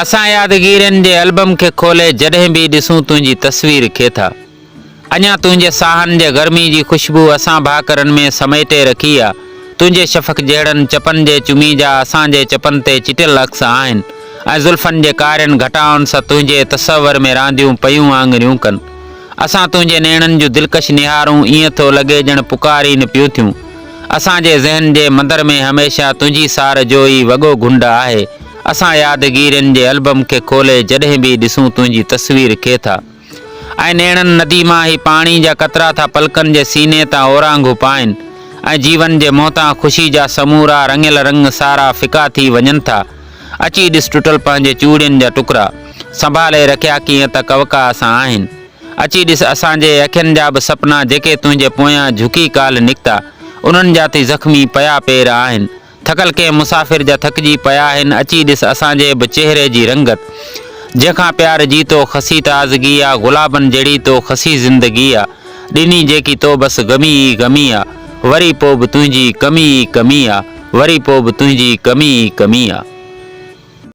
اسان يادگيرين جي البم کي کولي جڏهن به ڏسون تنهنجي تصوير کي ٿا. اڃا تنهنجي ساهن جي گرمي جي خوشبو اسان ڀاڪرن ۾ سميٽي رکي آ. تنهنجي شفق جهڙن چپن جي چمي جا اسان جي چپن تي چٽيل عڪس آهن ۽ زلفن جي ڪارين گهٽائن سان تنهنجي تصور ۾ رانديون پيون آڱريون ڪن. اسان تنهنجي نيڻن جون دلڪش نهارون ائين ٿو لڳي ڄڻ پڪارين پيون ٿيون. اسان جي ذهن جي مندر ۾ هميشه تنهنجي سار جو ئي وڳو گهنڊ آهي. اسان يادگيرين جي البم کي کولي جڏهن به ڏسون تنهنجي تصوير کي ٿا ۽ نيڻن ندي مان هي پاڻي جا قطرا ٿا پلڪن جي سيني تان اورانگهون پائن ۽ جيون جي منهن تان خوشي جا سمورا رڱيل رنگ سارا ڦڪا ٿي وڃن ٿا. اچي ڏس ٽٽل پنهنجي چوڙين جا ٽڪرا سنڀالي رکيا ڪيئن ته ڪوڪا اسان آهن. اچي ڏس اسان جي اکين جا به سپنا جيڪي تنهنجي پويان جهڪي ڪالهه نڪتا انهن جا ٿي زخمي پيا پير آهن. ٿڪل ڪنهن مسافر جا ٿڪجي پيا آهن اچي ڏس اسان جي به چهري جي رنگت جنهن کان پيار جي تو خسي تازگي آ گلابن جهڙي تو خسي زندگي آ ڏني جيڪي تو بس غمي ئي غمي آ وري پو به تنهنجي ڪمي ئي ڪمي آ وري پو به تنهنجي ڪمي ئي ڪمي آ.